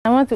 Ramatu.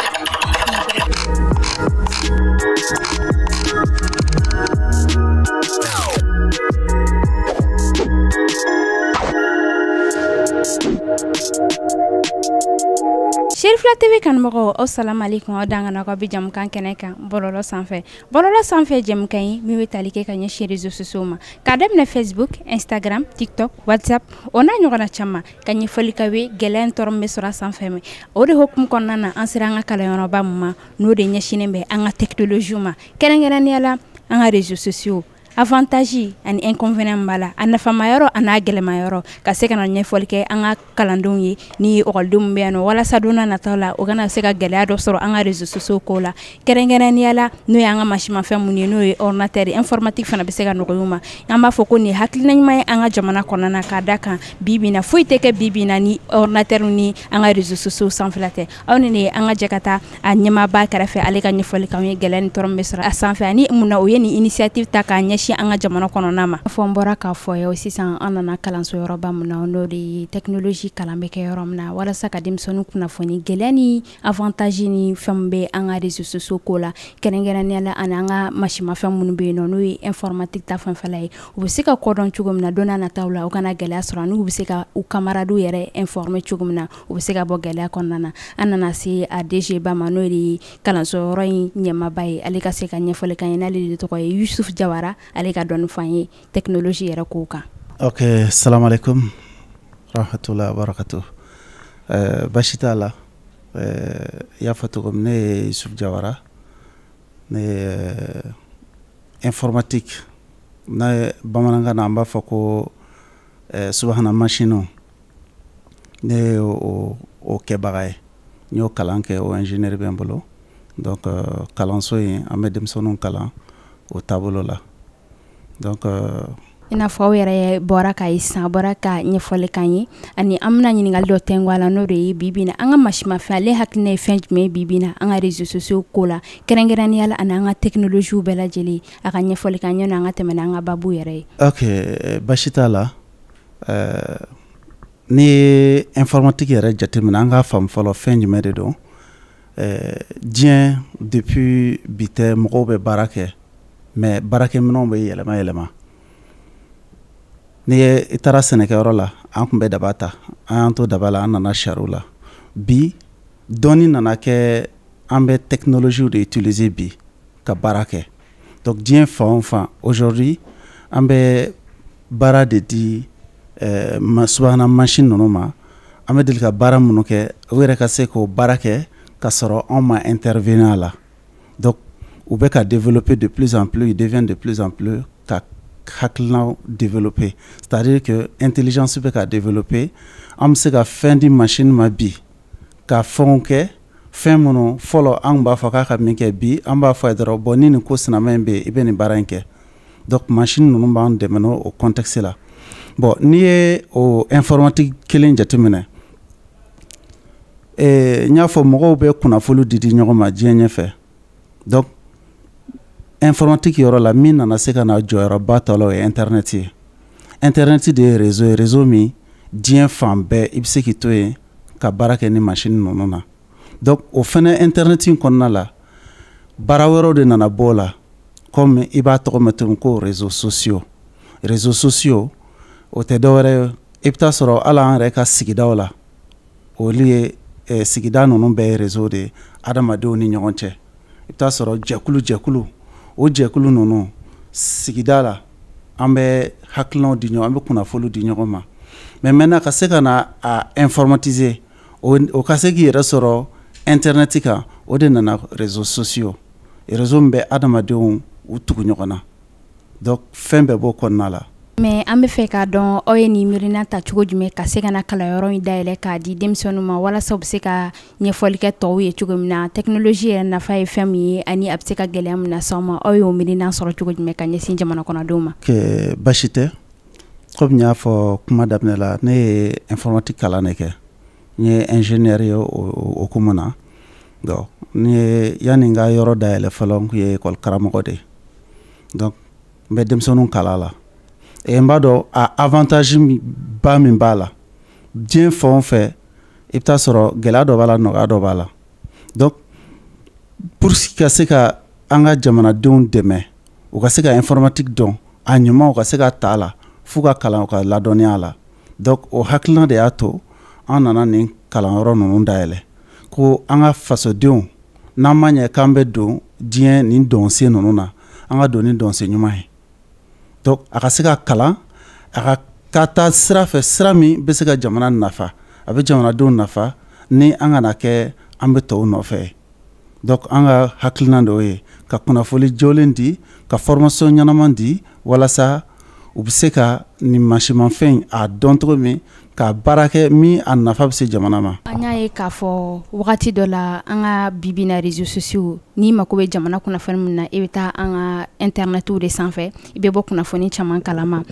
Cherifla TV kanumɔgɔw, aw salamu aleykum, aw dangana k'aw bɛ jamukan kɛnɛ kan bɔlɔlɔ sanfɛ. Bɔlɔlɔ sanfɛ jamukan ye min bɛ tali kɛ ka ɲɛsin réseaux sociaux ma, k'a daminɛ Facebook, Instagram, TikTok, WhatsApp, o n'a ɲɔgɔnna caman, ka ɲɛfɔli k'aw ye gɛlɛya in tɔɔrɔ min bɛ sɔrɔ a sanfɛ. Mɛ o de hukumu kɔnɔna na, an sera an ka kalanyɔrɔba min ma, n'o de ɲɛsinnen bɛ an ka technologie ma, kɛrɛnkɛrɛnnenya la an ka réseaux sociaux avantage ani inconvénient b'a la, a nafama yɔrɔ a n'a gɛlɛma yɔrɔ, ka se ka na ɲɛfɔli kɛ an ka kalandenw ye ni ekɔlidenw bɛ yan nɔ, walasa don n'a nataw la u kana se ka gɛlɛya dɔ sɔrɔ an ka réseaux sociaux ko la, kɛrɛnkɛrɛnnenya la n'o ye an ka mansimafɛn minnu ye, n'o ye ordinateur, informatique fana bɛ se ka nɔgɔya u ma. An b'a fɔ ko nin ye hakilina ɲuman ye an ka jamana kɔnɔna na, k'a da kan bi bi in na foyi tɛ kɛ bi bi in na ni ordinateur ni an ka réseaux sociaux sanfɛla tɛ. Aw ni ne, an ka jɛ ka taa a ɲɛmaaba kɛrɛfɛ, ale ka ɲɛfɔli k'anw ye gɛlɛya ni tɔɔrɔ min bɛ sɔrɔ a sanfɛ, ani mun na o ye nin initiative ta k'a ɲɛsin an ka jamana kɔnɔna ma. Fɔ n bɔra k'a fɔ ye sisan, an nana kalanso yɔrɔba min na, n'o de ye technologie kalan bɛ kɛ yɔrɔ min na, walasa ka denmisɛnninw kunnafoni gɛlɛya ni avantage ni fɛn bɛ an ka réseaux sociaux ko la, kɛrɛnkɛrɛnnenya la ani an ka mansimafɛn minnu bɛ yen nɔ, n'o ye informatique ta fanfɛla ye, u bɛ se ka kɔdɔn cogo min na don n'a nataw la u kana gɛlɛya sɔrɔ, ani u bɛ se ka u camarades yɛrɛ informer cogo min na, u bɛ se ka bɔ gɛlɛya kɔnɔna na. An nana se a DG ba ma, n'o de ye kalanso yɔrɔ in ɲɛmaaba ye, ale ka se ka ɲɛfɔli k'an ye, n'ale de tɔgɔ ye Yusuf Jawara, ale ka dɔɔni fɔ an ye technologie yɛrɛ kow kan. Ok, salam alaikum rahmatullahi wa barakatuh. Basi t'a la. I y'a fɔ cogo min, ne ye Yusuf Jawara, ne ye informatique n'a ye, bamanankan na an b'a fɔ ko subahana machine, ne ye o kɛbaga ye, n y'o kalan kɛ, o ingénieur bɛ n bolo. Donc kalanso in, an bɛ denmisɛnninw kalan o taabolo la. Donc I n'a fɔ aw yɛrɛ bɔra ka ye sisan, a bɔra ka ɲɛfɔli k'an ye, ani an bɛna ɲininkali dɔ tɛnku a la, n'o de ye bi bi in na an ka mansimafɛn, ale hakilina ye fɛn jumɛn ye bi bi in na an ka réseaux sociaux ko la, kɛrɛnkɛrɛnnenya la ani an ka technologie bɛɛ lajɛlen? A ka ɲɛfɔli k'an ye, an ka tɛmɛ n'an ka babu yɛrɛ ye. Ok, basi t'a la. N'i ye informatique yɛrɛ jateminɛ, an k'a faamu fɔlɔ fɛn jumɛn de don. Diɲɛ depuis bi tɛ, mɔgɔw bɛ baara kɛ, mais baarakɛminɛnw bɛ yɛlɛma yɛlɛma. N'i ye i taara sɛnɛkɛyɔrɔ la, an tun bɛ daba ta, an y'an to daba la, an nana sariw la. Bi dɔɔni nana kɛ, an bɛ technologie de utiliser bi ka baara kɛ. Donc diɲɛ fan o fan aujourd'hui, an bɛ baara de di subahana machine ninnu ma. An bɛ deli ka baara minnu kɛ, u yɛrɛ ka se k'o baara kɛ ka sɔrɔ anw ma intervenir a la. Donc u bɛ ka développer de plus en plus, ils deviennent de plus en plus ka hakilinaw développer, c'est-à-dire que intelligence bɛ ka développer. An bɛ se ka fɛn di machine ma bi ka fɛnw kɛ, fɛn minnu fɔlɔ an tun b'a fɔ k'a ka min kɛ, bi an b'a fɔ a ye dɔrɔn: bon, ni nin ko sinama in bɛ yen, i bɛ nin baara in kɛ. Donc machine ninnu b'an dɛmɛ n'o contexte la. Bon, n'i ye o informatique kelen jateminɛ, n y'a fɔ mɔgɔw bɛ kunnafoni di di ɲɔgɔn ma diɲɛ ɲɛfɛ. Donc informatique yɔrɔ la, min nana se ka na jɔyɔrɔba ta la, o ye internet ye. Internet de ye réseau ye, réseau min diɲɛ fan bɛɛ i bɛ se k'i to yen ka baara kɛ ni machine ninnu na. Donc o fɛnɛ internet in kɔnɔna la, baara wɛrɛw de nana bɔ o la, comme i b'a tɔgɔ mɛn cogo min ko réseaux sociaux. Réseaux sociaux o tɛ dɔwɛrɛ ye, i bɛ taa sɔrɔ hali an yɛrɛ ka sigidaw la, olu ye sigida ninnu bɛɛ ye réseau de ye adamadenw ni ɲɔgɔn cɛ. I bɛ taa sɔrɔ jɛkulu jɛkulu, o jɛkulu ninnu sigida la, an bɛ hakilinaw di ɲɔgɔn, an bɛ kunnafoniw di ɲɔgɔn ma. Mais maintenant ka se ka na a informatiser, o ka se k'i yɛrɛ sɔrɔ internet kan, o de nana réseaux sociaux, réseau min bɛ adamadenw u tugu ɲɔgɔn na. Donc fɛn bɛɛ b'o kɔnɔna la. Mais an bɛ fɛ k'a dɔn, aw ye nin miirina ta cogo jumɛn ka se ka na kalanyɔrɔ in dayɛlɛ k'a di denmisɛnninw ma, walasa u bɛ se ka ɲɛfɔli kɛ tɔw ye cogo min na technologie yɛrɛ nafa ye fɛn min ye, ani a bɛ se ka gɛlɛya min lase aw ma? Aw y'o miirina sɔrɔ cogo jumɛn ka ɲɛsin jamana kɔnɔdenw ma? Basi tɛ. Komi n y'a fɔ kuma daminɛ la, ne ye informatique kalan de kɛ, n ye ingénieur ye o hukumu na. Donc n ye yanni n ka yɔrɔ dayɛlɛ fɔlɔ, n tun ye école karamɔgɔ de ye. Donc n bɛ denmisɛnninw kalan la, et n b'a dɔn a avantage ba min b'a la. Diɲɛ fɛn o fɛn, i bɛ taa sɔrɔ gɛlɛya dɔ b'a la, nɔgɔya dɔ b'a la. Donc pour ka se ka an ka jamanadenw dɛmɛ, u ka se ka informatique dɔn a ɲuman, u ka se ka ta a la f'u ka kalan, u ka ladɔnniya la. Donc o hakilina de y'a to an nana nin kalanyɔrɔ ninnu dayɛlɛ, ko an ka fasodenw, n'an ma ɲɛ k'an bɛ don diɲɛ nin dɔnsen ninnu na, an ka don ni dɔnsen ɲuman ye. Donc a ka se ka kalan, a ka taa sira fɛ, sira min bɛ se ka jamana nafa, a bɛ jamanadenw nafa, ni an kana kɛ an bɛ tɔw nɔfɛ. Donc an ka hakilina dɔ ye ka kunnafoli jɔlen di, ka formation ɲɛnama di, walasa u bɛ se ka nin mansimafɛn a dɔn cogo min, ka baara kɛ min a nafa bɛ se jamana ma. An y'a ye k'a fɔ wagati dɔ la, an ka bibi na, réseaux sociaux, n'i mako bɛ jamana kunnafoni min na, i bɛ taa an ka internetiw de sanfɛ, i bɛ bɔ kunnafoni caman kalama.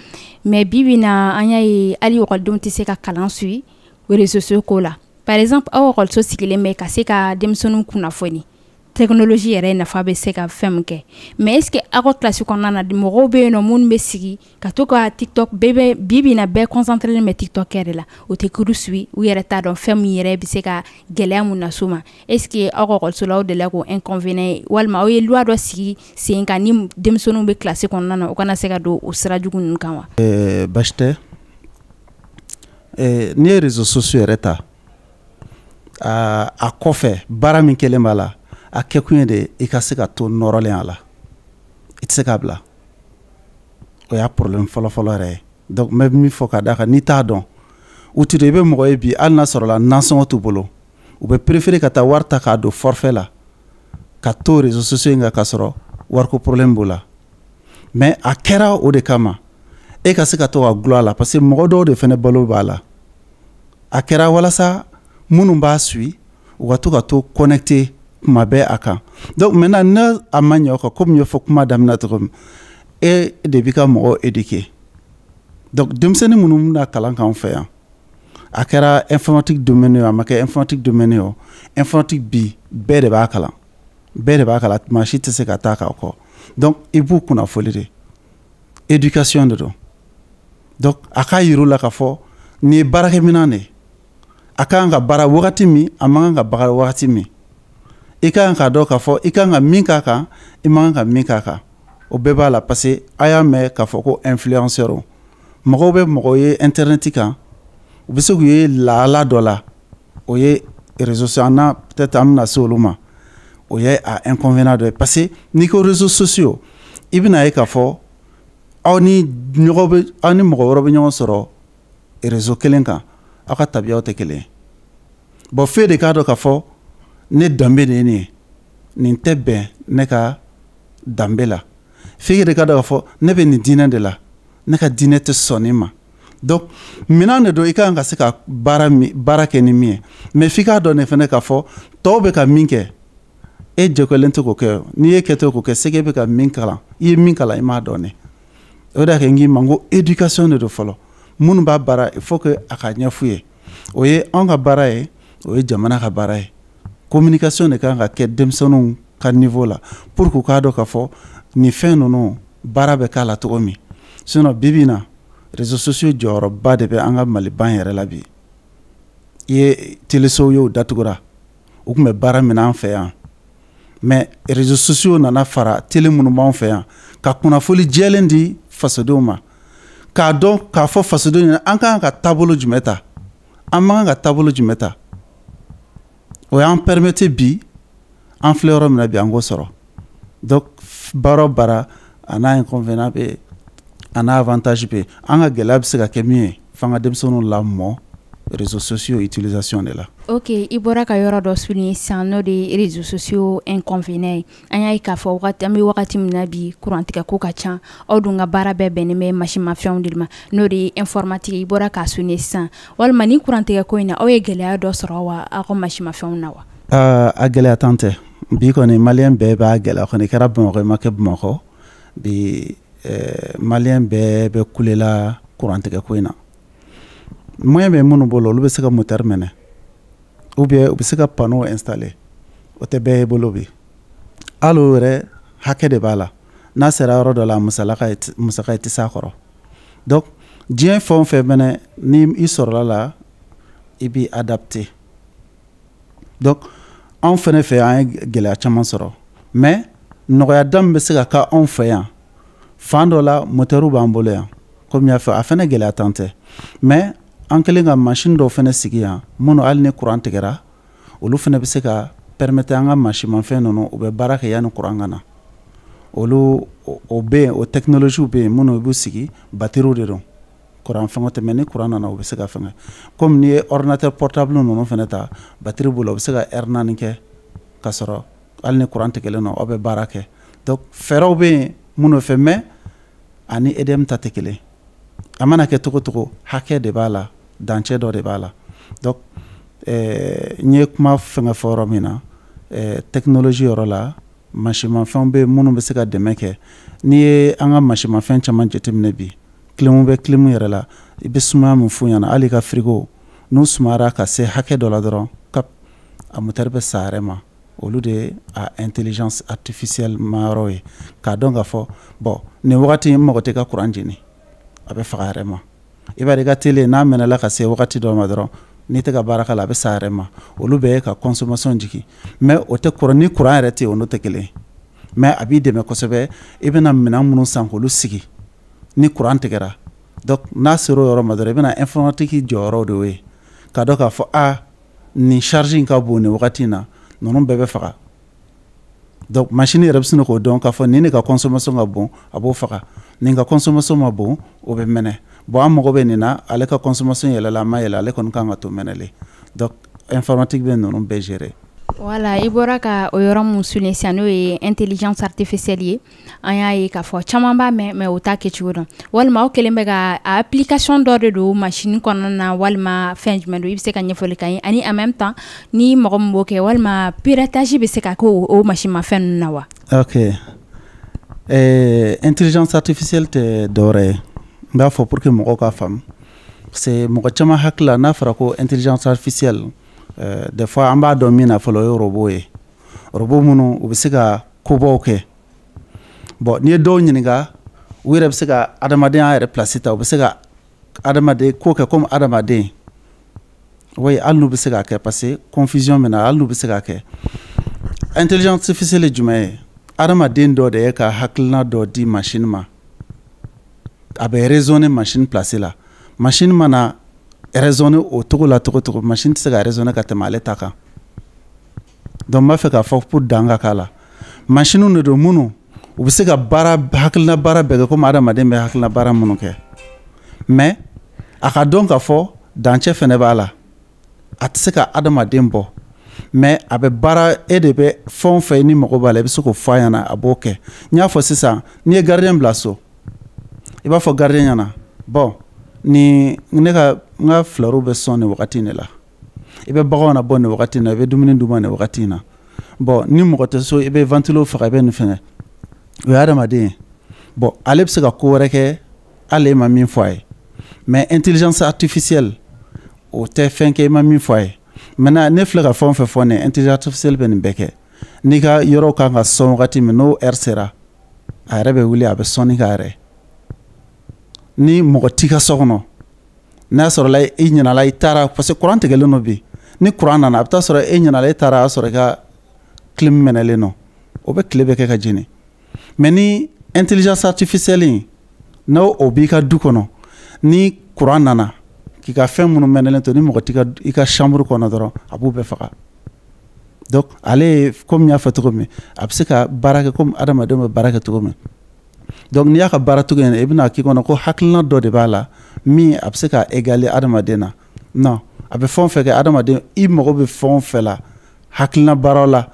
Mais bibi na, an y'a ye hali ekɔlidenw tɛ se ka kalan suit réseaux sociaux ko la. Par exemple, aw ekɔliso sigilen bɛ ka se ka denmisɛnninw kunnafoni technologie yɛrɛ nafa bɛ se ka fɛn min kɛ, mais est ce que aw ka classe kɔnɔna na, mɔgɔw bɛ yen nɔ minnu bɛ sigi ka to ka TikTok? Bɛɛ bɛ bi bi in na, bɛɛ concentré bɛ TikTok de la, o tɛ cours suit, u yɛrɛ t'a dɔn fɛn min yɛrɛ bɛ se ka gɛlɛya mun las'u ma. Est ce que aw ka ekɔliso la, aw delila k'o inconvénient ye, walima aw ye loi dɔ sigi sen kan ni denmisɛnninw bɛ classe kɔnɔna na, u kana se ka don o sira jugu ninnu kan wa? Baasi tɛ. N'i ye réseaux sociaux yɛrɛ ta, a kɔfɛ baara min kɛlen b'a la, a kɛkun ye de i ka se ka to nɔrɔlen a la, i tɛ se k'a bila. O y'a problème fɔlɔ-fɔlɔ yɛrɛ ye. Donc n bɛ min fɔ ka d'a kan, n'i t'a dɔn outil, i bɛ mɔgɔ ye bi, hali n'a sɔrɔla nasɔngɔ t'u bolo, u bɛ préférer ka taa wari ta k'a don forfait la ka to réseaux sociaux in kan, k'a sɔrɔ wariko problème b'o la. Mais a kɛra o de kama e ka se ka to ka gulon a la, parce que mɔgɔ dɔw de fana balo b'a la. A kɛra walasa minnu b'a suit, u ka to ka to connecté kuma bɛɛ a kan. Donc maintenant, n'a a ma ɲɛ o kan, komi n y'o fɔ kuma daminɛ cogo min, e de b'i ka mɔgɔw éduquer. Donc denmisɛnnin minnu bɛna kalan k'anw fɛ yan, a kɛra informatique domaine ye o, a ma kɛ informatique domaine ye o, informatique bi, bɛɛ de b'a kalan, bɛɛ de b'a kalan, maa si tɛ se ka taa k'a kɔ. Donc i b'u kunnafoli de, éducation de don. Donc a k'a yir'u la k'a fɔ nin ye baarakɛminɛn de ye, a ka kan ka baara wagati min, a man kan ka baara wagati min, i ka kan k'a dɔn k'a fɔ i ka kan ka min k'a kan, i man kan ka min k'a kan, o bɛɛ b'a la. Parce que a y'a mɛn k'a fɔ ko influenceur, mɔgɔw bɛ mɔgɔw ye internet kan, u bɛ se k'u ye lahala dɔ la, o ye réseaux sociaux. An na peut-être an bɛna se olu ma, o ye a inconvénient dɔ ye. Parce que n'i ko réseaux sociaux, i bɛna ye k'a fɔ aw ni ɲɔgɔn bɛ, aw ni mɔgɔ wɛrɛ bɛ ɲɔgɔn sɔrɔ réseau kelen kan, aw ka tabiyaw tɛ kelen ye. Bon, f'e de k'a dɔn k'a fɔ ne danbe de ye nin ye, nin tɛ bɛn ne ka danbe la. F'e de k'a dɔn k'a fɔ ne bɛ nin diinɛ de la, ne ka diinɛ tɛ sɔn nin ma. Donc minɛn de don i ka kan ka se ka baara min baara kɛ ni min ye, mais f'i k'a dɔn de fana k'a fɔ tɔw bɛ ka min kɛ, e jɛkɔlen tɛ k'o kɛ. N'i ye kɛ k'o kɛ, c'est que e bɛ ka min kalan, i ye min kalan, i m'a dɔn. Ne o de y'a kɛ n k'i ma n ko éducation de don fɔlɔ. Minnu b'a baara, il faut que a ka ɲɛf'u ye. O ye anw ka baara ye, o ye jamana ka baara ye. Communication de kan ka kɛ denmisɛnninw ka niveau la pour que u k'a dɔn k'a fɔ nin fɛn ninnu baara bɛ k'a la cogo min. Sinon bi bi in na, réseaux sociaux jɔyɔrɔba de bɛ an ka Maliban yɛrɛ la bi. I ye télésow ye, o datugura, u tun bɛ baara min na an fɛ yan, mais réseaux sociaux nana fara télé minnu b'an fɛ yan ka kunnafoli jɛlen di fasodenw ma, k'a dɔn k'a fɔ fasodenw ɲɛna an ka kan ka taabolo jumɛn ta, an man kan ka taabolo jumɛn ta. O y'an permettre bi, an filɛ yɔrɔ min na bi, an k'o sɔrɔ. Donc baara o baara, a n'a inconvénient bɛ yen, a n'a avantage bɛ yen. An ka gɛlɛya bɛ se ka kɛ min ye, f'an ka denmisɛnninw lamɔ réseaux sociaux utilisation de la. Ok, i bɔra ka yɔrɔ dɔ souligner sisan, n'o de ye réseaux sociaux inconvénients ye. An y'a ye k'a fɔ wagati an bɛ wagati min na bi, kurantigɛ ko ka ca. Aw dun ka baara bɛɛ bɛnnen bɛ mansinmafɛnw de ma, n'o de ye informatique. I bɔra k'a souligner sisan, walima ni kurantigɛ ko in na, aw ye gɛlɛya dɔ sɔrɔ wa aw ka mansinmafɛnw na wa? A gɛlɛya tan tɛ. Bi kɔni, malien bɛɛ b'a gɛlɛya kɔni. Kɛra Bamakɔ, i ma kɛ Bamakɔ bi, malien bɛɛ bɛ kulela kurantigɛ ko in na. Moyen bɛ minnu bolo, olu bɛ se ka moteur mɛnɛ ou bien u bɛ se ka panneau installer. O tɛ bɛɛ ye bolo bi. Hali o yɛrɛ, hakɛ de b'a la, n'a sera yɔrɔ dɔ la, musalaka musaka i tɛ s'a kɔrɔ. Donc diɲɛ fɛn o fɛn mɛnɛ, ni i sɔrɔla la, i b'i adapter. Donc Anw fɛnɛ fɛ, an ye gɛlɛya caman sɔrɔ, mais nɔgɔya da min bɛ se ka kɛ anw fɛ yan, fan dɔ la, moteur b'an bolo yan. Komi y'a fɔ, a fɛnɛ gɛlɛya tan tɛ, mais an kɛlen ka machine dɔw fɛnɛ sigi yan, minnu hali ni courant tigɛra, olu fɛnɛ bɛ se ka permettre an ka mansimafɛn ninnu, u bɛ baara kɛ yanni courant ka na. Olu o bɛ yen, o technologie bɛ yen, minnu b'u sigi, batterie de don, courant fɛngɛ tɛ, mais ni courant nana, u bɛ se ka fɛngɛ. Komi n'i ye ordinateur portable ninnu fɛnɛ ta, batterie b'u la, u bɛ se ka heure 4 kɛ ka sɔrɔ hali ni courant tigɛlen don, aw bɛ baara kɛ. Donc fɛɛrɛw bɛ yen minnu fɛ, mais ani EDM ta tɛ kelen. A mana kɛ cogo cogo, hakɛ de b'a la, dancɛ dɔ de b'a la. Donc n ye kuma fɛngɛ fɔ yɔrɔ min na, technologie yɔrɔ la, mansimafɛnw bɛ yen minnu bɛ se ka dɛmɛ kɛ. N'i ye an ka mansimafɛn caman jateminɛ bi, clim bɛ clim yɛrɛ la, i bɛ sumaya min f'u ɲɛna, hali i ka frigo, n'u sumayara ka se hakɛ dɔ la dɔrɔn, kap, a moteur bɛ sa a yɛrɛ ma. Olu de ye a intelligence artificielle mayɔrɔ ye, k'a dɔn k'a fɔ bon, nin wagati n mago tɛ ka courant jeni, a bɛ faga a yɛrɛ ma. I b'a ye, i ka télé, n'a mɛnɛla ka se wagati dɔ ma dɔrɔn, n'i tɛ ka baara k'a la, a bɛ sa a yɛrɛ ma. Olu bɛɛ ye ka consommation jigin, mais o tɛ courant, ni courant yɛrɛ tɛ yen, o n'o tɛ kelen ye. Mais a b'i dɛmɛ kosɛbɛ, i bɛna minɛn minnu san k'olu sigi ni courant tigɛra. Donc n'a sera o yɔrɔ ma dɔrɔn, i bɛna informatique jɔyɔrɔ de y'o ye, k'a dɔn k'a fɔ a nin charge in ka bon nin wagati in na, ninnu bɛɛ bɛ faga. Donc machine yɛrɛ bɛ sin k'o dɔn k'a fɔ nin de ka consommation ka bon, a b'o faga, nin ka consommation ma bon, o bɛ mɛnɛ. Bon, an mago bɛ nin na, ale ka consommation yɛlɛla, a ma yɛlɛ, ale kɔni kan ka to mɛnɛlen. Donc informatique bɛ ninnu bɛɛ gérer. Wala, i bɔra ka o yɔrɔ mun souligner sisan, n'o ye intelligence artificielle ye, an y'a ye k'a fɔ caman b'a mɛn, mais o t'a kɛcogo dɔn. Walima aw kɛlen bɛ ka application dɔ de don machine kɔnɔna na, walima fɛn jumɛn don? I bɛ se ka ɲɛfɔli k'an ye? Ani en même temps, ni mɔgɔ min b'o kɛ, walima piratage bɛ se ka kɛ o machine mafɛn ninnu na wa? Ok, intelligence artificielle tɛ dɔwɛrɛ ye, n b'a fɔ pour que mɔgɔw k'a faamu, parce que mɔgɔ caman hakili la, n'a fɔra ko intelligence artificielle, des fois an b'a dɔn min na fɔlɔ, o ye robot ye, robot minnu u bɛ se ka kobaw kɛ. Bon, n'i ye dɔw ɲininka, u yɛrɛ bɛ se ka adamadenya yɛrɛ place ta, u bɛ se ka adamaden ko kɛ comme adamaden. Oui, hali n'u bɛ se k'a kɛ, parce que confusion bɛ na, hali n'u bɛ se k'a kɛ. Intelligence artificielle ye jumɛn ye? Adamaden dɔ de ye ka hakilina dɔ di machine ma, a bɛ raisonner machine place la. Machine mana raisonner o cogo la cogo cogo, machine tɛ se ka raisonner ka tɛmɛ ale ta kan. Donc n b'a fɛ k'a fɔ, pour dan ka k'a la, machine de don minnu u bɛ se ka baara, hakilina baara bɛɛ kɛ komi adamaden bɛ hakilina baara minnu kɛ, mais a ka dɔn k'a fɔ dancɛ fɛnɛ b'a la. A tɛ se ka adamaden bɔ, mais a bɛ baara, e de bɛ fɛn o fɛn ni mago b'a la, i bɛ se k'o fɔ a ɲɛna, a b'o kɛ. N y'a fɔ sisan, n'i ye gardien bila so, i b'a fɔ gardien ɲɛna: bon, ni ne ka n ka fleurs bɛ sɔn nin wagati in de la, i bɛ baganw na bɔ nin wagati in na, i bɛ dumuni d'u ma nin wagati in na. Bon, ni mɔgɔ tɛ so, i bɛ ventilo faga, i bɛ nin fɛngɛ. O ye adamaden ye. Bon, ale bɛ se ka ko wɛrɛ kɛ hali e ma min fɔ a ye. Mais intelligence artificielle, o tɛ fɛn kɛ i ma min fɔ a ye. Maintenant, ne filɛ ka fɛn o fɛn fɔ nin ye, intelligence artificielle bɛ nin bɛɛ kɛ. N'i ka yɔrɔ kan ka sɔn wagati min, n'o heure sera, a yɛrɛ bɛ wuli, a bɛ sɔnni k'a yɛrɛ. Ni mɔgɔ t'i ka so kɔnɔ, n'a sɔrɔla i ɲinala, i taara, parce que courant tigɛlen don bi, ni courant nana, a bɛ taa sɔrɔ e ɲinala, e taara, a y'a sɔrɔ i ka clim mɛnɛlen don, o bɛ tile bɛɛ kɛ ka jeni. Mais ni intelligence artificielle in, n'o o b'i ka du kɔnɔ, ni courant nana k'i ka fɛn minnu mɛnɛlen to, ni mɔgɔ t'i ka i ka chambre kɔnɔ dɔrɔn, a b'u bɛɛ faga. Donc ale ye, komi n y'a fɔ cogo min, a bɛ se ka baara kɛ komi adamadenw bɛ baara kɛ cogo min. Donc n'i y'a ka baara cogo in, i bɛna k'i kɔnɔ ko hakilina dɔ de b'a la min a bɛ se ka égaler adamaden na. Non, a bɛ fɛn o fɛn kɛ, adamaden i mago bɛ fɛn o fɛn la, hakilina baaraw la,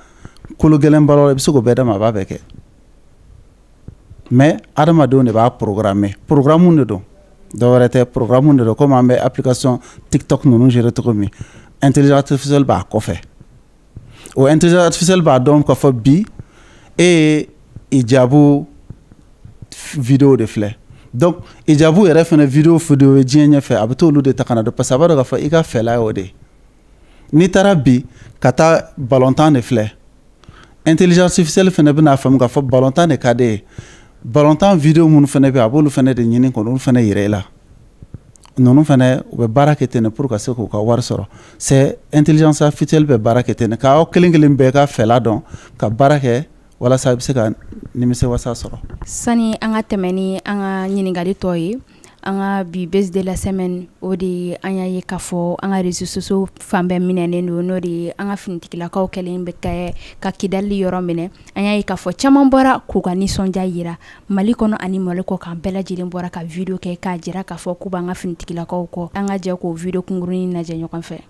kolo gɛlɛn baaraw la, i bɛ se k'o bɛɛ d'a ma, a b'a bɛɛ kɛ. Mais adamadenw de b'a programmer, programme de don, dɔwɛrɛ tɛ, programme de don. Komi an bɛ application TikTok ninnu gérer cogo min, intelligence artificielle b'a kɔfɛ. O intelligence artificielle b'a dɔn k'a fɔ bi e ye hijabu vidéo de filɛ. Donc hijabu yɛrɛ fɛnɛ, vidéo vidéo ye diɲɛ ɲɛfɛ, a bɛ t'olu de ta ka na don, parce que a b'a dɔn k'a fɔ i ka fɛla y'o de ye. N'i taara bi ka taa balontan de filɛ, intelligence artificielle fɛnɛ bɛna faamu k'a fɔ balontan de ka di e ye. Balontan vidéo minnu fɛnɛ bɛ yen, a b'olu fɛnɛ de ɲini k'olu fɛnɛ yira e la. Ninnu fana, u bɛ baara kɛ ten de pour ka se k'u ka wari sɔrɔ. C'est intelligence artificielle bɛ baara kɛ ten de, k'aw kelen kelen bɛɛ ka fɛla dɔn ka baara kɛ walasa i bɛ se ka nimisiwasa sɔrɔ. Sani an ka tɛmɛ ni an ka ɲininkali tɔ ye, an ka bi buzz de la semaine, o de ye an y'a ye k'a fɔ an ka réseaux sociaux fan bɛɛ minɛnen don, n'o de ye an ka finitigilakaw kɛlen bɛ kɛ ka Kidali yɔrɔ minɛ. An y'a ye k'a fɔ caman bɔra k'u ka nisɔndiya yira Mali kɔnɔ ani Mali kɔ kan. Bɛɛ lajɛlen bɔra ka vidéo kɛ k'a jira k'a fɔ k'u b'an ka finitigilakaw kɔ. An ka jɛ k'o vidéo kunkurunin lajɛ ɲɔgɔn fɛ.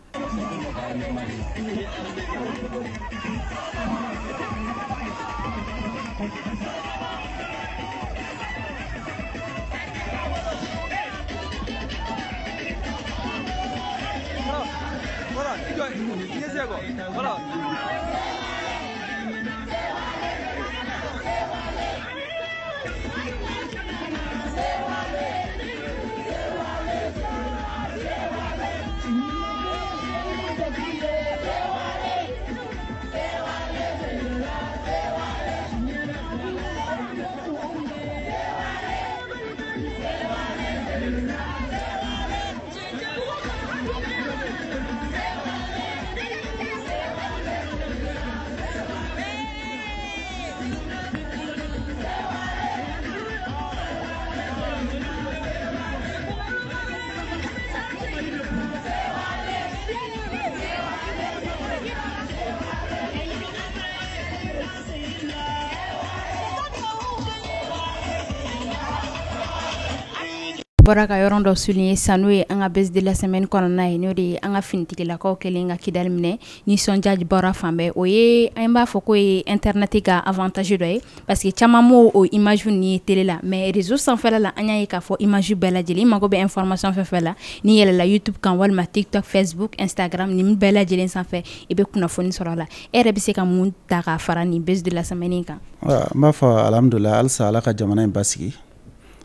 Bɔra ka yɔrɔ dɔ souligner sisan, n'o ye an ka buzz de la semaine kɔnɔna ye, n'o de ye an ka finitigilakaw kɛlen ka Kidali minɛ. Nisɔndiya bɔra fan bɛɛ. O ye an b'a fɔ k'o ye internet ka avantage dɔ ye, parce que caman m'o o image ninnu ye télé la, mais réseau sanfɛla la, an y'a ye k'a fɔ image bɛɛ lajɛlen, i mago bɛ information fɛn fɛn la, n'i yɛlɛla YouTube kan walima TikTok, Facebook, Instagram, nin bɛɛ lajɛlen sanfɛ, i bɛ kunnafoni sɔrɔ a la. E yɛrɛ bɛ se ka mun ta k'a fara nin buzz de la semaine kan? N b'a fɔ alhamdulilayi, halisa Ala ka jamana in basigi,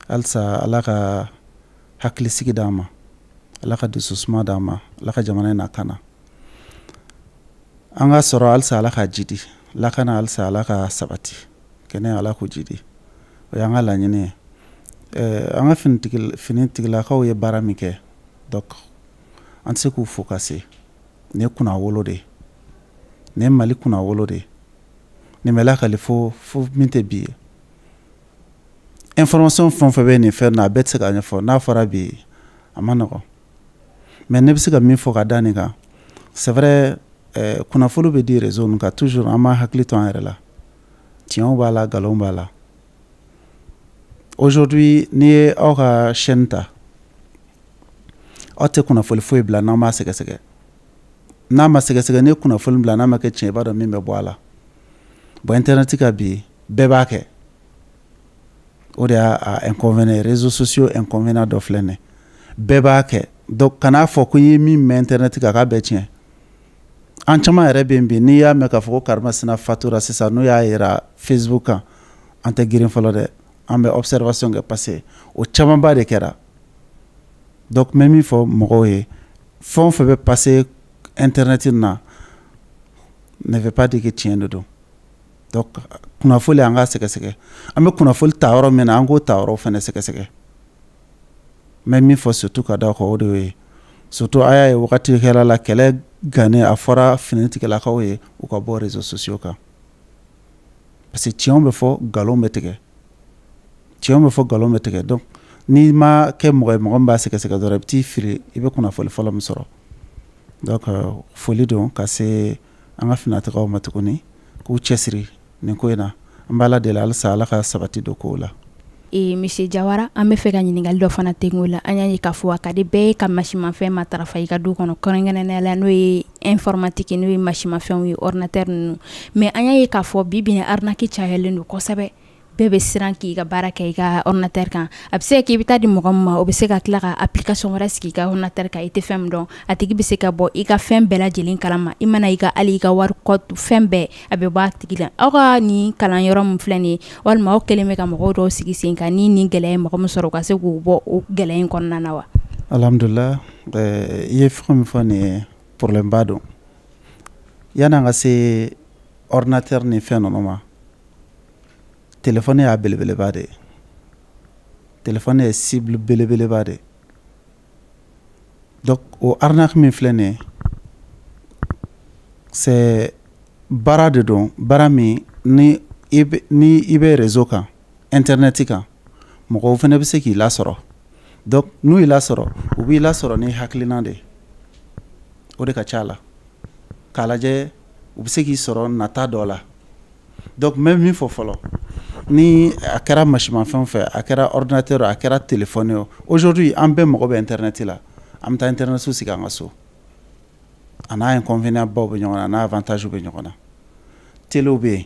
halisa Ala ka hakilisigi d'an ma, Ala ka dususuma d'an ma, Ala ka jamana in lakana. An ka sɔrɔ halisa Ala ka jidi, lakana halisa Ala ka sabati, kɛnɛya Ala k'o jidi. O y'an ka laɲini ye. An ka finitigilakaw ye baara min kɛ, donc an tɛ se k'u fo ka se. Nin ye kunnawolo de ye, nin ye Mali kunnawolo de ye, nin bɛ lakali fo fo min tɛ bi ye. Information fɛn o fɛn bɛ nin fɛn na, a bɛɛ tɛ se ka ɲɛfɔ. N'a fɔra bi, a ma nɔgɔn, mais ne bɛ se ka min fɔ ka da nin kan, c'est vrai, kunnafoni bɛ di réseau ninnu kan toujours, an b'an hakili to an yɛrɛ la. Tiɲɛw b'a la, nkalonw b'a la. Aujourd'hui, n'i ye aw ka chaîne ta, aw tɛ kunnafoni foyi bila n'aw m'a sɛgɛsɛgɛ. N'a ma sɛgɛsɛgɛ, n'i ye kunnafoni bila n'a ma kɛ tiɲɛ, i b'a dɔn min bɛ bɔ a la. Bon, internet ka bi, bɛɛ b'a kɛ. O de y'a inconvénient, réseaux sociaux inconvénient dɔ filɛ nin ye, bɛɛ b'a kɛ. Donc kan'a fɔ ko i ye min mɛn internet kan k'a bɛɛ tiɲɛ. An caman yɛrɛ bɛ yen bi, n'i y'a mɛn k'a fɔ ko karimasina fatura sisan, n'u y'a yira Facebook kan, an tɛ girin fɔlɔ dɛ, an bɛ observation kɛ, parce que o camanba de kɛra. Donc n bɛ min fɔ mɔgɔw ye, fɛn o fɛn bɛ passer internet na, ne veut pas dire que tiɲɛ de don. Donc kunnafoli, an k'a sɛgɛsɛgɛ. An bɛ kunnafoli ta yɔrɔ min na, an k'o ta yɔrɔ fana sɛgɛsɛgɛ. N bɛ min fɔ surtout ka da o kan, o de ye surtout a y'a ye wagati kɛra la, kɛlɛ gannen, a fɔra finitigilakaw ye u ka bɔ réseaux sociaux kan, parce que tiɲɛw bɛ fɔ, nkalon bɛ tigɛ, tiɲɛw bɛ fɔ, nkalon bɛ tigɛ. Donc n'i ma kɛ mɔgɔ ye, mɔgɔ min b'a sɛgɛsɛgɛ dɔrɔn, i bɛ t'i fili, i bɛ kunnafoni fɔlɔ min sɔrɔ. Donc foli don ka se an ka finitigiw ma tuguni, k'u cɛsiri nin ko in na. An b'a deli halisa Ala ka sabati don kow la. Monsieur Jawara, an bɛ fɛ ka ɲininkali dɔ fana tengo la. An y'a ye k'a fɔ a ka di bɛɛ ye ka masimafɛn matarafa i ka du kɔnɔ, kɛrɛnkɛrɛnnenya la n'o ye informatique, n'o ye masimafɛnw ye, ordinateur ninnu. Mais an y'a ye k'a fɔ bi bi in arnaque cayalen don kosɛbɛ. Bɛɛ bɛ siran k'i ka baara kɛ i ka ordinateur kan. A bɛ se ka kɛ i bɛ taa di mɔgɔ min ma, o bɛ se ka tila ka application wɛrɛ sigi i ka ordinateur kan, i tɛ fɛn min dɔn. A tigi bɛ se ka bɔ i ka fɛn bɛɛ lajɛlen kalama, i mana i ka hali i ka wari code, fɛn bɛɛ a bɛ bɔ a tigi la. Aw ka nin kalan yɔrɔ min filɛ nin ye, walima aw kɛlen bɛ ka mɔgɔw dɔw sigi sen kan, ni nin gɛlɛya ye mɔgɔ min sɔrɔ, u ka se k'u bɔ o gɛlɛya in kɔnɔna na wa? Alhamdulilah, i ye fɛn min fɔ nin ye, problème ba don. Yan'an ka se ordinateur ni fɛn ninnu ma, téléphone y'a belebeleba de ye. Téléphone ye cible belebeleba de ye. Donc o arnaque min filɛ nin ye, c'est baara de don, baara min ni i bɛ réseau kan, internet kan, mɔgɔw fana bɛ se k'i lasɔrɔ. Donc n'u y'i lasɔrɔ, u b'i lasɔrɔ ni hakilina de ye, o de ka ca la k'a lajɛ u bɛ se k'i sɔrɔ nata dɔ la. Donc n bɛ min fɔ fɔlɔ, ni a kɛra masimafɛn fɛ, a kɛra ordinateur, a kɛra téléphone ye, aujourd'hui an bɛɛ mago bɛ internet la. An bɛ taa internet sigi an ka so, a n'a inconvénient baw bɛ ɲɔgɔn na, a n'a avantage bɛ ɲɔgɔn na. Telew bɛ yen,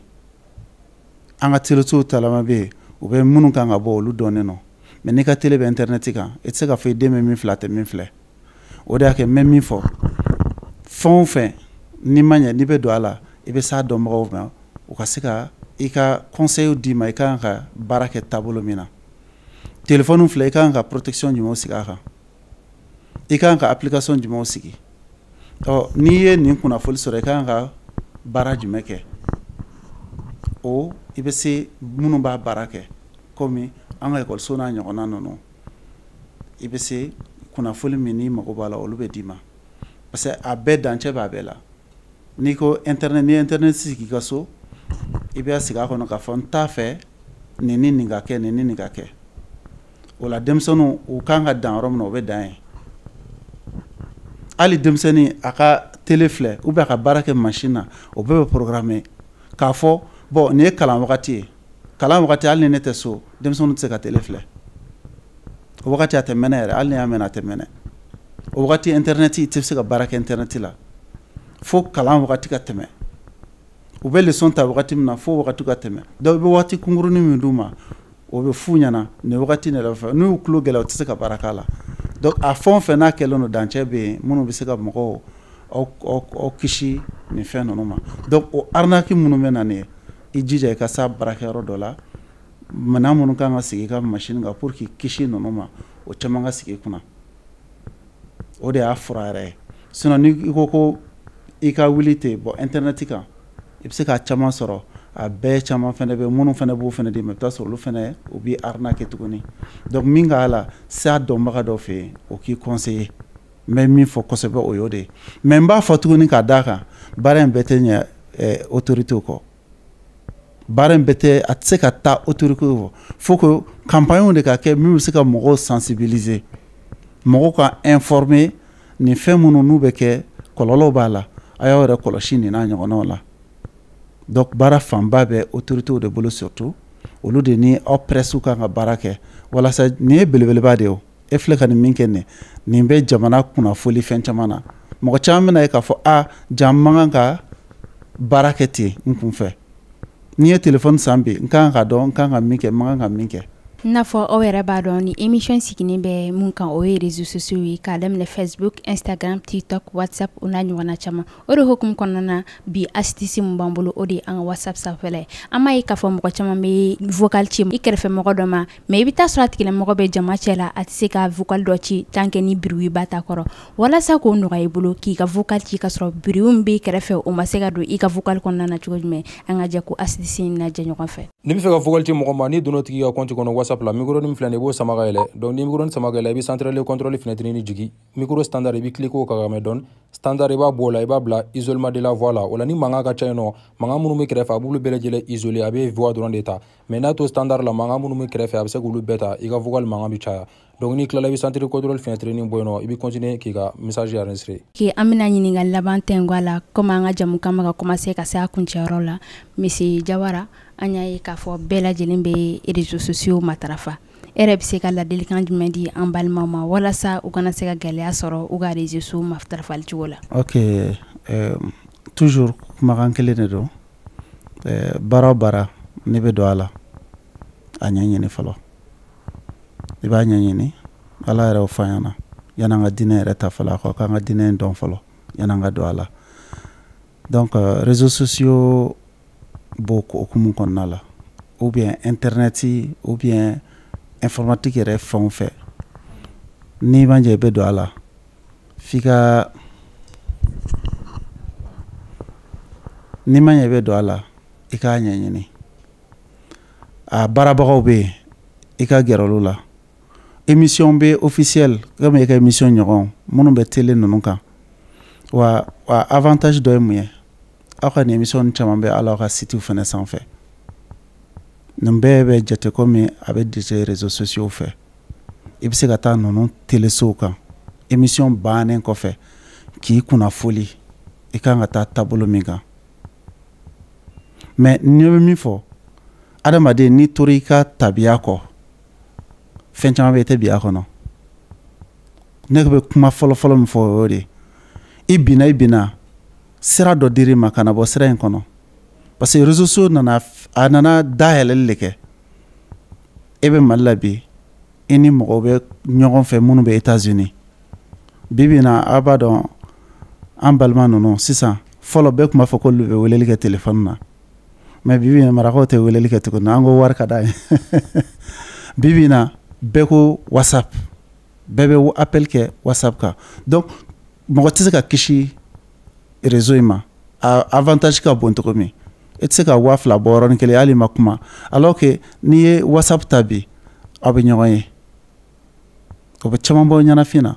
an ka telesow talama bɛ yen, u bɛ minnu kan ka bɔ olu dɔnnen don. Mais n'i ka télé bɛ internet kan, i tɛ se k'a fɔ i den bɛ min filɛ, a tɛ min filɛ. O de y'a kɛ n bɛ min fɔ, fɛn o fɛn n'i ma ɲɛ, n'i bɛ don a la, i bɛ s'a dɔnbagaw ma, u ka se ka i ka conseil d'i ma, i ka kan ka baara kɛ taabolo min na. Téléphone filɛ, i ka kan ka protection jumɛnw sigi a kan, i ka kan ka application jumɛnw sigi. Ɔ n'i ye nin kunnafoni sɔrɔ, i ka kan ka baara jumɛn kɛ? O i bɛ se minnu b'a baara kɛ, komi an ka ekɔliso n'a ɲɔgɔnna ninnu, i bɛ se kunnafoni min n'i mago b'a la, olu bɛ d'i ma, parce que a bɛɛ dancɛ b'a bɛɛ la. N'i ko internet, n'i ye internet sigi i ka so, i bɛ sigi a kɔnɔ k'a fɔ n t'a fɛ nin ni nin ka kɛ, nin ni nin ka kɛ. O la denmisɛnninw, u kan ka dan yɔrɔ min na, o bɛ dan yen. Hali denmisɛnnin a ka télé filɛ ou bien a ka baara kɛ machine na, o bɛɛ bɛ programmer k'a fɔ bon, nin ye kalan wagati ye. Kalan wagati, hali ni ne tɛ so, denmisɛnninw tɛ se ka télé filɛ o wagati, a tɛ mɛnɛ yɛrɛ. Hali ni y'a mɛn, a tɛ mɛnɛ o wagati. Internet, i tɛ se ka baara kɛ internet la fo kalan wagati ka tɛmɛ. U bɛ leçon ta wagati min na, fo wagati ka tɛmɛ. Donc i bɛ waati kunkurunin min d'u ma, o bɛ f'u ɲɛna nin wagati nin yɛrɛ fɛ. N'u y'u tulo gɛlɛya, u tɛ se ka baara k'a la. Donc a fɛn o fɛn n'a kɛlen don, dancɛ bɛ yen minnu bɛ se ka mɔgɔw aw kisi nin fɛn ninnu ma. Donc o arnaque minnu bɛ na nin ye, i jija i ka s'a baarakɛyɔrɔ dɔ la, minɛn minnu kan ka sigi i ka machine kan pour k'i kisi ninnu ma, o caman ka sigi i kunna. O de y'a fura yɛrɛ ye. Sinon ni i ko ko i ka wuli ten, bon, internet kan i bɛ se k'a caman sɔrɔ, a bɛɛ caman fɛnɛ bɛ minnu fɛnɛ b'o fɛnɛ d'i ma, i bɛ taa sɔrɔ olu fɛnɛ u b'i arnaquer tuguni. Donc min k'a la, s'a dɔnbaga dɔ fɛ yen, o k'i conseiller. N bɛ min fɔ kosɛbɛ, o y'o de ye. Mais n b'a fɔ tuguni k'a d'a kan, baara in bɛɛ tɛ ɲɛ autorité kɔ. Baara in bɛɛ tɛ, a tɛ se ka taa autorité kɔ. Faut que campagne de ka kɛ min bɛ se ka mɔgɔw sensibiliser, mɔgɔw ka informer nin fɛn minnu n'u bɛ kɛ, kɔlɔlɔw b'a la, a y'aw yɛrɛ kɔlɔsi nin n'a ɲɔgɔnnaw la. Donc baara fanba bɛ autorités de bolo, surtout olu de ni aw presse kan ka baara kɛ walasa nin ye belebeleba de ye. O e filɛ ka nin min kɛ nin, nin bɛ jamana kunnafoli fɛn caman na. Mɔgɔ caman bɛna ye k'a fɔ a ja n man kan ka baara kɛ ten n kun fɛ. N'i ye téléphone san bi, n kan ka dɔn n kan ka min kɛ, n man kan ka min kɛ. I n'a fɔ aw yɛrɛ b'a dɔn, ni émission sigilen bɛ mun kan, o ye réseaux sociaux ye, k'a daminɛ Facebook, Instagram, TikTok, WhatsApp, o n'a ɲɔgɔnna caman. O de hukumu kɔnɔna na, bi astuce mun b'an bolo, o de ye an ka WhatsApp sanfɛla ye. An b'a ye k'a fɔ mɔgɔ caman bɛ vocal ci i kɛrɛfɛ mɔgɔ dɔ ma, mais i bɛ taa sɔrɔ a tigilamɔgɔ bɛ jama cɛ la, a tɛ se ka vocal dɔ ci tant que ni bruit ba t'a kɔrɔ. Walasa k'o nɔgɔya i bolo k'i ka vocal ci ka sɔrɔ bruit min b'i kɛrɛfɛ, o ma se ka don i ka vocal kɔnɔna na cogo jumɛn, an ka jɛ ko astuce in lajɛ ɲɔgɔn fɛ. N'i bɛ fɛ ka vocal ci mɔgɔ ma, n'i donna o tigi ka compte kɔnɔ WhatsApp la, micro min filɛ nin ye, i b'o sama ka yɛlɛ. Donc ni micro sama ka yɛlɛ, i bɛ centrale contrôle fenêtre ni jigin, micro standard, i bɛ cliquer o kan ka mɛn. Dɔɔni standard, i b'a bɔ o la, i b'a bila isolement de la voix la. O la ni mankan ka ca yen nɔ, mankan minnu bɛ kɛrɛfɛ, a b'olu bɛɛ lajɛlen isoler, a bɛ voix dɔrɔn de ta. Mais n'a to standard la, mankan minnu bɛ kɛrɛfɛ, a bɛ se k'olu bɛɛ ta, i ka vocal mankan bɛ caya. Donc n'i tilala, i bɛ centre contrôle fenêtre ni bɔ yen nɔ, i bɛ continuer k'i ka message enregistrer. Ke an bɛna ɲininkali laban tɛnku a la, komi an ka jamukan bɛ ka commencer ka se a kuncɛyɔrɔ la. Monsieur Jawara, an y'a ye k'a fɔ bɛɛ lajɛlen bɛ réseaux sociaux matarafa. E yɛrɛ bɛ se ka ladilikan jumɛn di an balimaw ma walasa u kana se ka gɛlɛya sɔrɔ u ka réseaux sociaux matarafali cogo la? Ok, toujours kumakan kelen de don. Baara o baara n'i bɛ don a la, a ɲɛɲini fɔlɔ. I b'a ɲɛɲini, Ala yɛrɛ y'o fɔ an ɲɛna yan'an ka diinɛ yɛrɛ ta fɔlɔ. A ko k'an ka diinɛ in dɔn fɔlɔ yan'an ka don a la. Donc réseaux sociaux b'o hokumu kɔnɔna la, ou bien internet, ou bien informatique yɛrɛ, fɛn o fɛn n'i ma ɲɛ i bɛ don a la, f'i ka, n'i ma ɲɛ i bɛ don a la, i k'a ɲɛɲini. A baarabagaw bɛ yen, i ka gɛrɛ olu la. Émission bɛ officiel comme e ka émission ɲɔgɔn minnu bɛ télé ninnu kan. Wa avantage dɔ ye mun ye? Aw ka nin émission caman bɛ ala aw ka site fana sanfɛ. Nin bɛɛ bɛ jate komi a bɛ jate réseaux sociaux fɛ. I bɛ se ka taa ninnu télésow kan émission bannen kɔfɛ k'i kunnafoli i kan ka taa taabolo min kan. Mais ni bɛ min fɔ, adamaden n'i tora i ka tabiya kɔ, fɛn caman bɛ i tɛ bi a kɔnɔ. Ne bɛ kuma fɔlɔ-fɔlɔ min fɔ, o y'o de ye. I binna, i binna, sira dɔ dir'i ma ka na bɔ sira in kɔnɔ, parce que réseaux sociaux nana, a nana dayɛlɛli de kɛ. E bɛ Mali la bi, i ni mɔgɔw bɛ ɲɔgɔn fɛ minnu bɛ États-Unis bi. Bi in na, aw b'a dɔn, an balima ninnu sisan, fɔlɔ bɛɛ tun b'a fɔ k'olu bɛ weleli kɛ téléphone na, mais bi bi in na, marakaw tɛ weleli kɛ tuguni. An ko wari ka d'a ye. Bi bi in na, bɛɛ ko WhatsApp, bɛɛ bɛ appel kɛ WhatsApp kan. Donc mɔgɔ tɛ se ka kisi réseau in ma. A avantage ka bon cogo min, e tɛ se ka 2000 bɔ yɔrɔnin kelen hali ma kuma, alors que n'i ye WhatsApp ta bi, aw bɛ ɲɔgɔn ye, o bɛ caman bɔ ɲɛnafin na.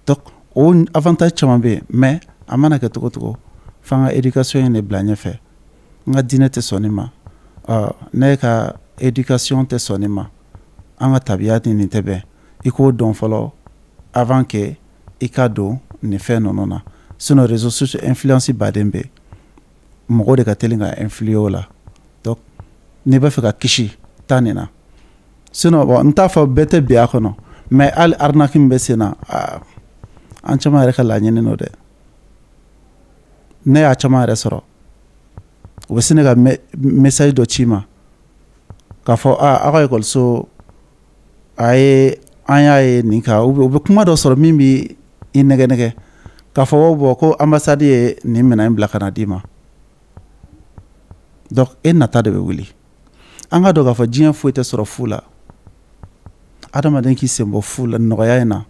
Donc o avantage caman bɛ yen, mais a mana kɛ cogo o cogo, f'an ka éducation in de bila ɲɛfɛ. N ka diinɛ tɛ sɔn nin ma, ne ka éducation tɛ sɔn nin ma, an ka tabiya ni nin tɛ bɛn. I k'o dɔn fɔlɔ avant que i ka don nin fɛn ninnu na. Sinon réseaux sociaux influence baden bɛ yen, mɔgɔw de ka teli ka influer o la. Donc n'i b'a fɛ ka kisi, taa nin na. Sinon bon, n t'a fɔ bɛɛ tɛ bin a kɔnɔ, mais hali arnaque min bɛ sen na, an caman yɛrɛ ka laɲini n'o dɛ. Ne y'a caman yɛrɛ sɔrɔ, u bɛ se ne ka message dɔ ci ma k'a fɔ aw ka ekɔliso a ye, an y'a ye nin kan, u bɛ kuma dɔ sɔrɔ min bɛ i nɛgɛ nɛgɛ k'a fɔ bon, ko ambassade ye nin minɛn in bila ka na d'i ma. Donc e nata de bɛ wuli. An ka dɔn k'a fɔ diɲɛ foyi tɛ sɔrɔ fu la. Adamaden k'i sen bɔ fu la nɔgɔya in na.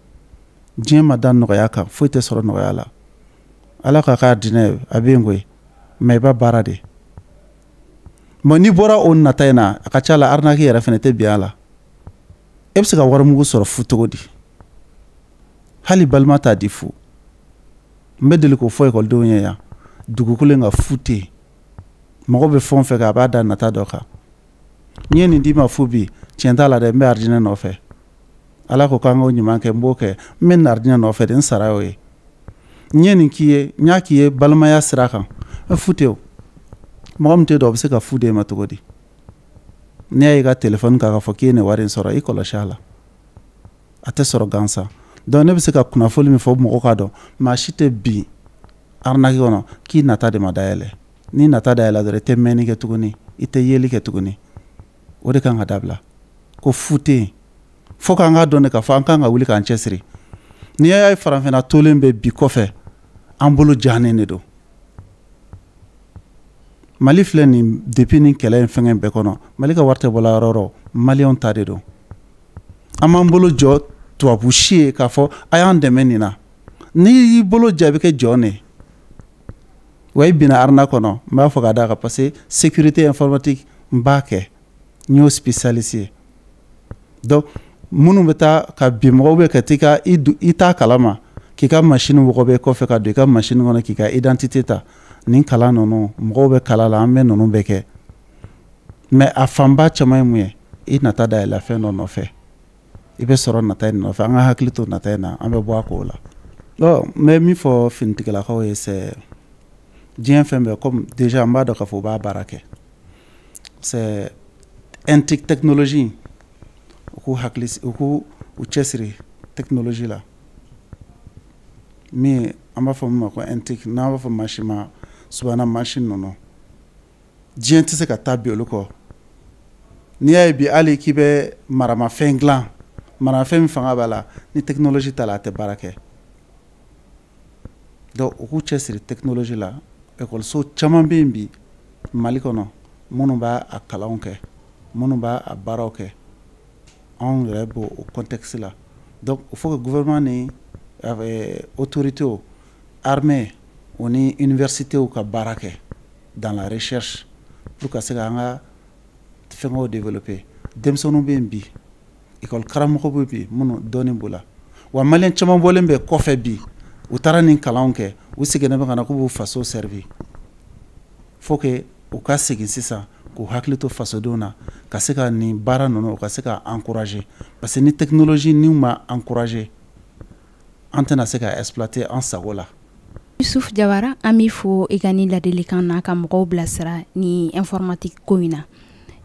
Diɲɛ ma da nɔgɔya kan, foyi tɛ sɔrɔ nɔgɔya la. Ala ka k'a diinɛ a bɛ yen koyi, mais i b'a baara de. Bon, n'i bɔra o nata in na, a ka ca la arnaque yɛrɛ fana tɛ bin a la. E bɛ se ka warimugu sɔrɔ fu cogo di? Hali balima t'a di fu. N bɛ deli k'o fɔ ekɔlidenw ye yan, dugukolo in ka fu tɛ yen. Mɔgɔ bɛ fɛn o fɛn kɛ, a b'a da nata dɔ kan. N ye nin d'i ma fu bi, tiɲɛ t'a la dɛ, n bɛ arijinɛ nɔfɛ. Ala ko k'an k'o ɲuman kɛ, n b'o kɛ, n bɛ na arijinɛ nɔfɛ de, n sara y'o ye. N ye nin k'i ye, n y'a k'i ye balimaya sira kan, fu tɛ o. Mɔgɔ min tɛ dɔn, o bɛ se ka fu d'e ma cogo di? N'i y'a ye i ka téléphone kan k'a fɔ k'i ye nin wari in sɔrɔ, i kɔlɔsi a la, a tɛ sɔrɔ gansan. Donc ne bɛ se ka kunnafoni min fɔ, mɔgɔw k'a dɔn, maa si tɛ bin arnaque kɔnɔ k'i nata de ma dayɛlɛ. N'i nata dayɛlɛ dɔrɔn, i tɛ mɛnni kɛ tuguni, i tɛ yeli kɛ tuguni. O de kan ka dabila. Ko fu tɛ yen. Fo k'an k'a dɔn de k'a fɔ an kan ka wuli k'an cɛsiri. N'i y'a ye farafinna tolen bɛ bi kɔfɛ, an bolo jannen de don. Mali filɛ nin, depuis nin kɛlɛ in fɛngɛ bɛɛ kɔnɔ, Mali ka wari tɛ bɔla yɔrɔ o yɔrɔ, maliyɛnw ta de don. An b'an bolo jɔ tubabu si ye k'a fɔ a y'an dɛmɛ nin na. N'i y'i bolo jɔ, i bɛ kɛ jɔn de ye. Wa i binna arnaque kɔnɔ, n b'a fɔ ka d'a kan, parce que sécurité informatique n b'a kɛ, n y'o spécialiste ye. Donc minnu bɛ taa ka bin mɔgɔw bɛ ka t'i ka i t'a kalama k'i ka machine wɔgɔbɛ kɔfɛ ka don i ka machine kɔnɔ k'i ka identité ta, nin kalan ninnu mɔgɔw bɛ kala la, an bɛ ninnu bɛɛ kɛ. Mais a fanba caman ye mun ye? I nata dayɛlɛ fɛn dɔ nɔfɛ, i bɛ sɔrɔ nata in nɔfɛ. An ka hakili to nata in na, an bɛ bɔ a ko la. Bon, n bɛ min fɔ finitigilakaw ye, c'est diɲɛ fɛn bɛɛ, comme déjà n b'a dɔn k'a fɔ u b'a baara kɛ, c'est technologie, u k'u hakili, u k'u u cɛsiri technologie la. Min an b'a fɔ min ma ko intique, n'an b'a fɔ machine ma subahana machine ninnu, diɲɛ tɛ se ka taa bi olu kɔ. N'i y'a ye bi, hali k'i bɛ maramafɛn dilan, maramafɛn min fanga b'a la, ni technologie t'a la, a tɛ baara kɛ. Donc u k'u cɛsiri technologie la. Ekɔliso caman bɛ yen bi Mali kɔnɔ minnu b'a a kalanw kɛ, minnu b'a a baaraw kɛ. Anw yɛrɛ b'o o contexte la. Donc il faut que gouvernement ni autorités, armée o ni universités ka baara kɛ dans la recherche pour ka se ka an ka fɛngɛw développer. Denmisɛnninw bɛ yen bi. École karamɔgɔ bɛ bi minnu dɔɔni b'u la. Wa malien caman bɔlen bɛ kɔfɛ bi, u taara nin kalanw kɛ, u seginna bɛ ka na k'u b'u faso servir. Faut que u ka segin sisan k'u hakili to fasodenw na, ka se ka nin baara ninnu, u ka se ka encourager, parce que ni technologie ni ma encourager, an tɛna se ka exploiter an sago la. Yusuf Jawara, an b'i fo i ka nin ladilikan na ka mɔgɔw bilasira ni informatique ko in na.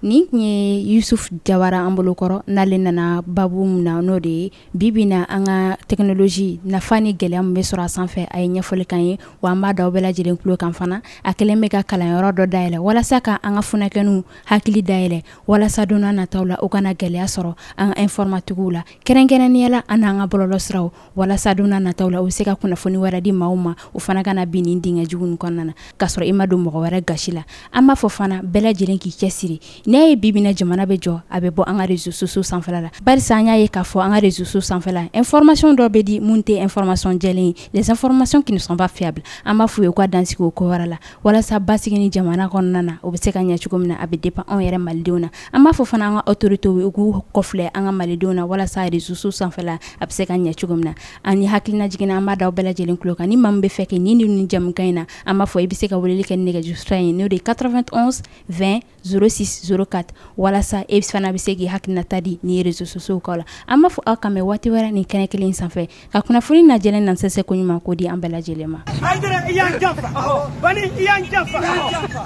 Nin tun ye Yusuf Jawara an bolokɔrɔ, n'ale nana babu min na, n'o de ye bi bi na an ka technologie nafa ni gɛlɛya min bɛ sɔrɔ a sanfɛ. A ye ɲɛfɔli k'an ye, wa an b'a da aw bɛɛ lajɛlen tulo kan fana. A kɛlen bɛ ka kalanyɔrɔ dɔ dayɛlɛ walasa ka an ka funakɛninw hakili dayɛlɛ, walasa don n'a nataw la u kana gɛlɛya sɔrɔ an ka informatiques la, kɛrɛnkɛrɛnnenya la an n'an ka bɔlɔlɔsiraw, walasa don n'a nataw la u bɛ se ka kunnafoni wɛrɛ di maaw ma, u fana kana bin nin dingɛ jugu nin kɔnɔna na k'a sɔrɔ i ma don mɔgɔ wɛrɛ gasi la. An b'a fɔ fana bɛɛ lajɛlen k'i cɛsiri. N'a ye bi bi na jamana bɛ jɔ, a bɛ bɔ an ka réseaux sociaux sanfɛla la, barisa an y'a ye k'a fɔ an ka réseaux sociaux sanfɛla information dɔ bɛ di mun tɛ information jɛlen ye, les informations qui ne sont pas fiables. An b'a f'u ye u ka dansigi o ko wɛrɛ la, walasa basigi ni jamana kɔnɔna na o bɛ se ka ɲɛ cogo min na. A bɛ dépend anw yɛrɛ malidenw na. An b'a fɔ fana an ka autorités u k'u kɔfilɛ an ka malidenw na, walasa réseaux sociaux sanfɛla a bɛ se ka ɲɛ cogo min na. Ani hakilina jiginna, an b'a da aw bɛɛ lajɛlen tulo kan. Ni maa min bɛ fɛ k'i ni jamukan in na, an b'a fɔ i bɛ se ka weleli kɛ ni nɛgɛjuru sira ye, n'o de ye 91 20 06 04, walasa e fana bɛ se k'i hakilinata di ni réseaux sociaux kɔ la. An b'a fɔ aw ka mɛn waati wɛrɛ nin kɛnɛ kelen sanfɛ ka kunnafoni lajɛlen na sɛsɛ ko ɲuman k'o di an bɛɛ lajɛlen ma. Aidara i y'an janfa, Bani i y'an janfa,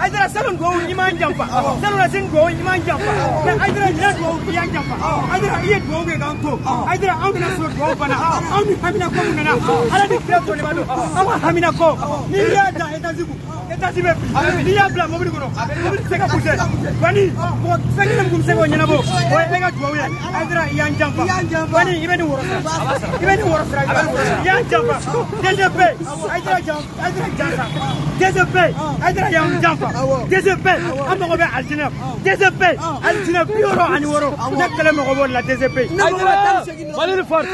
Aidara salon duwawu i m'an janfa, salon na sini duwawu i m'an janfa, mais Aidara ɲinɛ duwawu i y'an janfa, Aidara i ye duwawu kɛ k'an to, Aidara anw bɛna sɔrɔ duwawu banna, anw ni hamina ko mun nana, Ala ni kira dɔrɔn de b'a dɔn, anw ka hamina ko, n'i y'a da étage kun, étage bɛ bin, n'i y'a bila mobili kɔnɔ, mobili tɛ se ka bouger, Bani mɔgɔ fɛn kelen min tun bɛ se k'o ɲɛnabɔ, o ye e ka duwawu ye. Aidara i y'an janfa, Bani i bɛ nin wɔrɔ sara, i bɛ nin wɔrɔ sara, i y'an janfa, DGP Aidara Aidara janfa, DGP Aidara y'an janfa, DGP an mago bɛ alijinɛ, DGP alijinɛ 66 ne kɛlɛ mago b'o la DGP. Malil fard,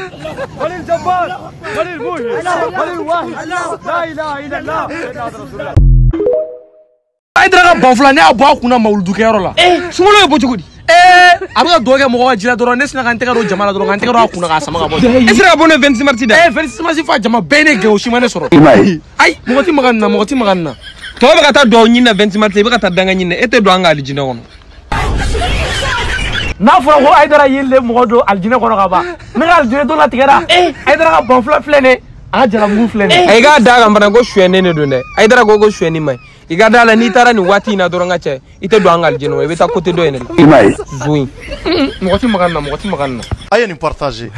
Malil jabbar, Malil muhi, Malil wahid, la ilaha illallah, rasulullah. Aidara ka banfula ne y'a bɔ a kunna mawuludukɛyɔrɔ la. Sunkalo ye bɔ cogo di? A bɛ ka duwawu kɛ mɔgɔ ka ji la dɔrɔn, ne sina ka n tɛgɛ don jama la dɔrɔn, ka n tɛgɛ don a kunna k'a sama ka bɔ. E sera ka bɔ ne 26 mars dɛ? 26 mars fa jama bɛɛ ne gɛn, o si ma ne sɔrɔ. Ayi, mɔgɔ ti maga nin na, mɔgɔ ti maga nin na. Tɔw bɛ ka taa duwawu ɲini na 26 mars, i bɛ ka taa danga ɲini na, e tɛ don an ka alijinɛ kɔnɔ. N'a fɔra ko Aidara ye le mɔgɔ don alijinɛ kɔnɔ ka ban, ne ka alijinɛ don latigɛra. Aidara ka banfula filɛ nin ye, a ka jalamugu filɛ nin ye. I k'a d'a kan fana ko suyɛnnen de don dɛ. Aidara ko suyɛnni man ɲi. I ka da la n'i taara nin waati in na dɔrɔn ka cɛ, i tɛ don an ka alijinɛ kɔnɔ, i bɛ taa côté dɔ in de la. I m'a ye. Zon in. Mɔgɔ ti maga nin na, mɔgɔ ti maga nin na. A ye nin partager.